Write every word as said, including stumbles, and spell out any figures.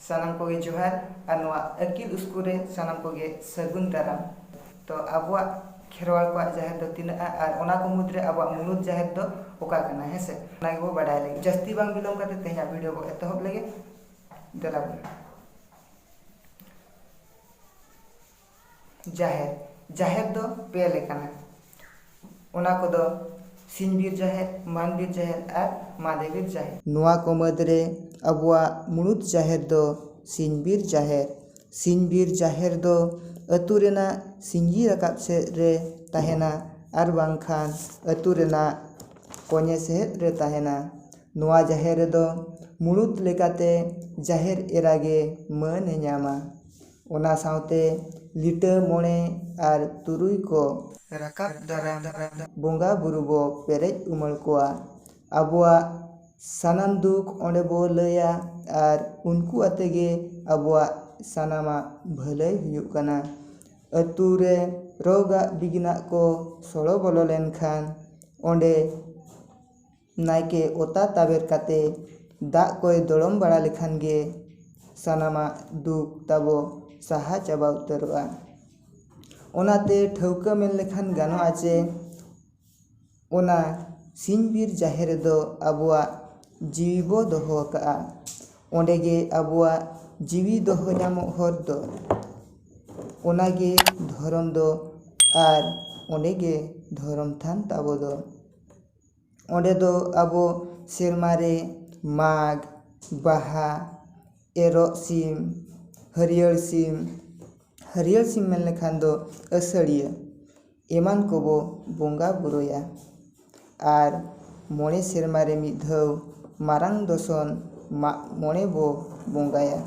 ᱥᱟᱱᱟᱢ ᱠᱚᱜᱮ ᱡᱚᱦᱟᱨ ᱟᱨ ᱱᱚᱣᱟ ᱟᱹᱠᱤᱞ ᱥᱠᱩᱞ ᱨᱮ ᱥᱟᱱᱟᱢ ᱠᱚᱜᱮ ᱥᱟᱹᱜᱩᱱ ᱫᱟᱨᱟᱢ᱾ ᱛᱚ ᱟᱵᱚᱣᱟᱜ ᱠᱷᱮᱨᱣᱟᱲ ᱠᱚᱣᱟᱜ ᱡᱟᱦᱮᱨ ᱫᱚ ᱛᱤᱱᱟᱹᱜᱼᱟ ᱟᱨ ᱚᱱᱟ ᱠᱚ ᱢᱩᱫᱽᱨᱮ ᱟᱵᱚᱣᱟᱜ ᱢᱩᱬᱩᱫ ᱡᱟᱦᱮᱨ ᱫᱚ ᱚᱠᱟ ᱠᱟᱱᱟ, ᱦᱮᱸ ᱥᱮ? ᱚᱱᱟ ᱜᱮᱵᱚ ᱵᱟᱰᱟᱭ ᱞᱟᱹᱜᱤᱫ᱾ ᱡᱟᱹᱥᱛᱤ ᱵᱟᱝ ᱵᱤᱞᱚᱢ ᱠᱟᱛᱮ ᱛᱮᱦᱮᱧᱟᱜ ᱵᱷᱤᱰᱤᱭᱳ ᱵᱚ ᱮᱛᱚᱦᱚᱵ ᱞᱮᱜᱮ᱾ ᱫᱮᱞᱟ ᱵᱚᱱ᱾ ᱡᱟᱦᱮᱨ, ᱡᱟᱦᱮᱨ ᱫᱚ ᱯᱮ ᱞᱮᱠᱟᱱᱟ᱾ ᱚᱱᱟ ᱠᱚᱫᱚ ᱥᱤᱧ ᱵᱤᱨ ᱡᱟᱦᱮᱨ, ᱢᱟᱱ ᱵᱤᱨ ᱡᱟᱦᱮᱨ ᱟᱨ ᱢᱟᱫᱮ ᱵᱤᱨ ᱡᱟᱦᱮᱨ᱾ ᱱᱚᱣᱟ ᱠᱚ ᱢᱩᱫᱽᱨᱮ ᱟᱵᱚᱣᱟᱜ ᱢᱩᱬᱩᱫ ᱡᱟᱦᱮᱨ ᱫᱚ ᱥᱤᱧ ᱵᱤᱨ ᱡᱟᱦᱮᱨ᱾ ᱥᱤᱧ ᱵᱤᱨ ᱡᱟᱦᱮᱨ ᱫᱚ ᱟᱹᱛᱩ ᱨᱮᱱᱟᱜ ᱥᱤᱸᱜᱤ ᱨᱟᱠᱟᱵ ᱥᱮᱫ ᱨᱮ ᱛᱟᱦᱮᱱᱟ ᱟᱨ ᱵᱟᱝᱠᱷᱟᱱ ᱟᱹᱛᱩ ᱨᱮᱱᱟᱜ ᱠᱚᱧᱮ ᱥᱮᱫ ᱨᱮ ᱛᱟᱦᱮᱱᱟ᱾ ᱱᱚᱣᱟ ᱡᱟᱦᱮᱨ ᱨᱮᱫᱚ ᱢᱩᱬᱩᱫ ᱞᱮᱠᱟᱛᱮ ᱡᱟᱦᱮᱨ ᱮᱨᱟ ᱜᱮ ᱢᱟᱹᱱ ᱮ ᱧᱟᱢᱟ᱾ ᱚᱱᱟ ᱥᱟᱶᱛᱮ ᱞᱤᱴᱟᱹ ᱢᱚᱬᱮ ᱟᱨ ᱛᱩᱨᱩᱭ ᱠᱚ ᱨᱟᱠᱟᱵ ᱫᱟᱨᱟᱢ ᱵᱚᱸᱜᱟ ᱵᱩᱨᱩ ᱵᱚ ᱯᱮᱨᱮᱡ ᱩᱢᱟᱹᱲ ᱠᱚᱣᱟ᱾ ᱟᱵᱚᱣᱟᱜ ᱥᱟᱱᱟᱢ ᱫᱩᱠ ᱚᱸᱰᱮ ᱵᱚ ᱞᱟᱹᱭᱟ ᱟᱨ ᱩᱱᱠᱩ ᱟᱛᱮ ᱜᱮ ᱟᱵᱚᱣᱟᱜ ᱥᱟᱱᱟᱢᱟᱜ ᱵᱷᱟᱹᱞᱟᱹᱭ ᱦᱩᱭᱩᱜ ᱠᱟᱱᱟ᱾ ᱟᱹᱛᱩ ᱨᱮ ᱨᱳᱜᱽ ᱟᱜ ᱵᱤᱜᱷᱤᱱᱟᱜ ᱠᱚ ᱥᱚᱲᱚ ᱵᱚᱞᱚ ᱞᱮᱱᱠᱷᱟᱱ ᱚᱸᱰᱮ ᱱᱟᱭᱠᱮ ᱚᱛᱟ ᱛᱟᱵᱮᱨ ᱠᱟᱛᱮ ᱫᱟᱜ ᱠᱚᱭ ᱫᱚᱲᱚᱢ ᱵᱟᱲᱟ ᱞᱮᱠᱷᱟᱱ ᱜᱮ ᱥᱟᱱᱟᱢᱟᱜ ᱫᱩᱠ ᱛᱟᱵᱚ ᱥᱟᱦᱟ ᱪᱟᱵᱟ ᱩᱛᱟᱹᱨᱚᱜᱼᱟ᱾ ᱚᱱᱟᱛᱮ ᱴᱷᱟᱹᱣᱠᱟᱹ ᱢᱮᱱ ᱞᱮᱠᱷᱟᱱ ᱜᱟᱱᱚᱜᱼᱟ ᱡᱮ ᱚᱱᱟ ᱥᱤᱧ ᱵᱤᱨ ᱡᱟᱦᱮᱨ ᱨᱮᱫᱚ ᱟᱵᱚᱣᱟᱜ ᱡᱤᱣᱤ ᱵᱚ ᱫᱚᱦᱚ ᱟᱠᱟᱫᱼᱟ᱾ ᱚᱸᱰᱮ ᱜᱮ ᱟᱵᱚᱣᱟᱜ ᱡᱤᱣᱤ ᱫᱚᱦᱚ ᱧᱟᱢᱚᱜ ᱦᱚᱨ ᱫᱚ, ᱚᱱᱟ ᱜᱮ ᱫᱷᱚᱨᱚᱢ ᱫᱚ, ᱟᱨ ᱚᱸᱰᱮ ᱜᱮ ᱫᱷᱚᱨᱚᱢ ᱛᱷᱟᱱ ᱛᱟᱵᱚ ᱫᱚ᱾ ᱚᱸᱰᱮ ᱫᱚ ᱟᱵᱚ ᱥᱮᱨᱢᱟ ᱨᱮ ᱢᱟᱜᱽ, ᱵᱟᱦᱟ, ᱮᱨᱚᱜ ᱥᱤᱢ, ᱦᱟᱹᱨᱭᱟᱹᱲ ᱥᱤᱢ, ᱦᱟᱹᱨᱭᱟᱹᱲ ᱥᱤᱢ ᱢᱮᱱ ᱞᱮᱠᱷᱟᱱ ᱫᱚ ᱟᱹᱥᱟᱹᱲᱤᱭᱟᱹ, ᱮᱢᱟᱱ ᱠᱚᱵᱚ ᱵᱚᱸᱜᱟ ᱵᱩᱨᱩᱭᱟ᱾ ᱟᱨ ᱢᱚᱬᱮ ᱥᱮᱨᱢᱟ ᱨᱮ ᱢᱤᱫ ᱫᱷᱟᱣ ᱢᱟᱨᱟᱝ ᱫᱚᱥᱚᱱ ᱢᱟᱜ ᱢᱚᱬᱮ ᱵᱚ ᱵᱚᱸᱜᱟᱭᱟ᱾